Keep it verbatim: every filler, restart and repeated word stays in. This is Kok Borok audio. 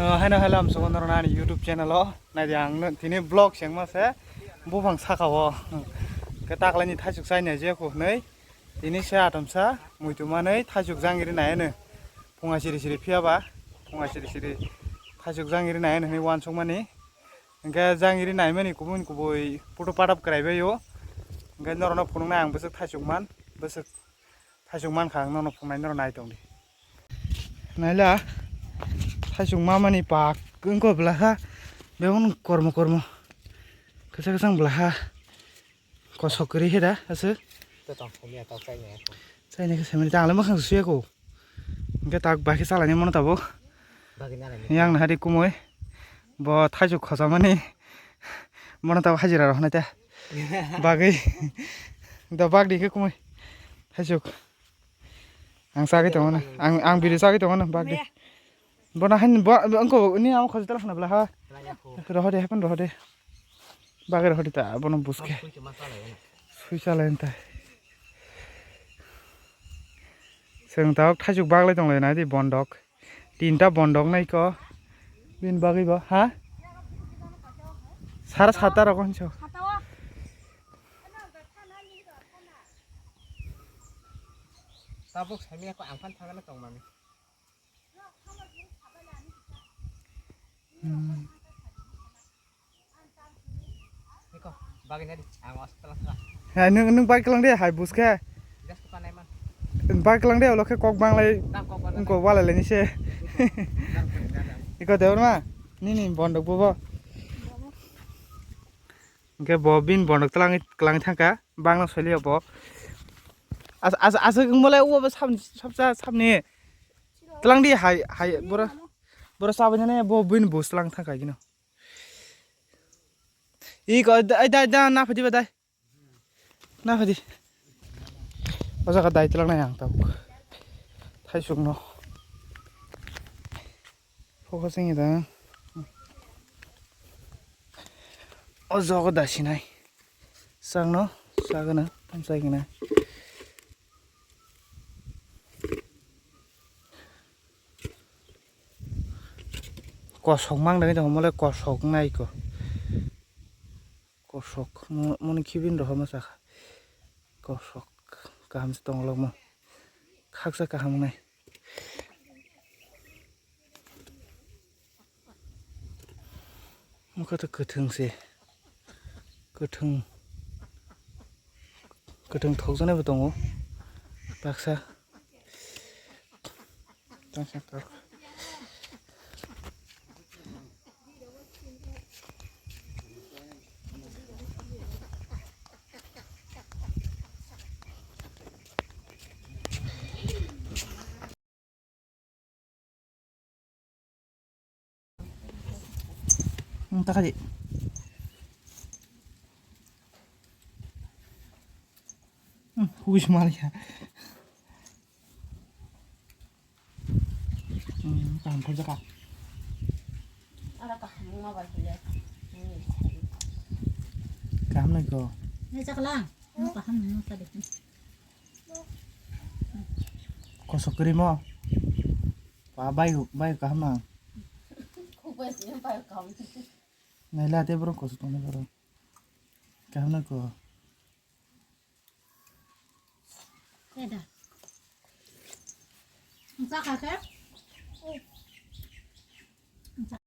Haino hello, amsongo norok ani YouTube channel o. Naidi ang no tini vlog sengma se buphang saka o. Ke taklaini thaisuk chai nai je ko hwnwi. Tini se atomsa muitu manwi thaisuk jangiri nai ano. Phunga siri siri phiya ba. Phunga siri siri thaisuk jangiri nai ano hwnwi uansukmani. Hwnkhe jangiri naimani kubun kubui photo padap kwrai bai o. Hwnkhe norokno phunuknai ang bwswk thaisuk man. Bwswk Thaisuk mankha ang nono phungnai, norok nai tongdi. Naila thaisuk mamani pak wngkha bwlaha, bebak kormo kormo kwchang kwchang bwlaha kosok kwrwi khe da aswk. Tei tong simi ya tok chaini. Chaini khe simi tang le mwkhang suya ko. Hwnkhe tak bai khe chalaini mano tabuk. Bagwi nalai. Yang nahari kumui bo thaisuk khosamani mano tabuk hajira rohornai ta. Bagwi. Da bagdi khe kumui. Thaisuk. Ang sagwi tongo na. Ang, ang biri sagwi tongo na bagdi. Bono hain bo, wngko ni amo khosi tala khna bla ha. Rohode happen rohode. Bagwi rohode ta bono buske. Sui chala enta. Chwng tabuk thaisuk baglai tonglai nai di bondok. Tinta bondok nai ko. Bini bagwi bo ha? Sara sata rogo hinso. Tabuk sami ako angkhan thangna tongmani. Hmm. Iko, bagwi nadi, ang os kalang sala. Hai, nung, nung bai kalang de, hai, bus khe. Gas ko panai man. Bai kalang de, ulo khe kok banglai. Tam kok banglai. Wngkok walai lai ni se. Tam kok banglai. Iko de ma, nini bondok bo bo. Hwnkhe bo bini bondok twlangwi, twlangwi thangkha, bangno soiliya bo. As-, as-, aswk wngbolai o bo sab-, sabsa sabni twlangdi hai, hai, boro, boro chabainani bo bini bus twlang thangkha gino. Iko, dai, dai, dai, naphadi ba, dai. Naphadi. O jaga dai twlangnai ang tabuk. Thaisukno. Focusing ida. O jogo da sinai. Sangno sagana tamsai gana. Kosok mang dagi da homole kosok nai ko. Kosok mo-, moni khibin rohorma sakha. Kosok kaham se tongolokma. Khaksa kaham wngnai. Mokhe to kwthwng se. Kwthwng. Kwthwng thokjaknai bo tongo. Baksa. Hmm, taka di. Hmm, huis malia. Hmm, kaham khe jaka. Kaham nai ko. Ni chaklang. Ano kaham nai no tadi. Kosok kwrwi mo. Pa bai, bai kaham nang. Naila te borok kosok tongni borok. Kaham nai ko. Eda. Chakha khe.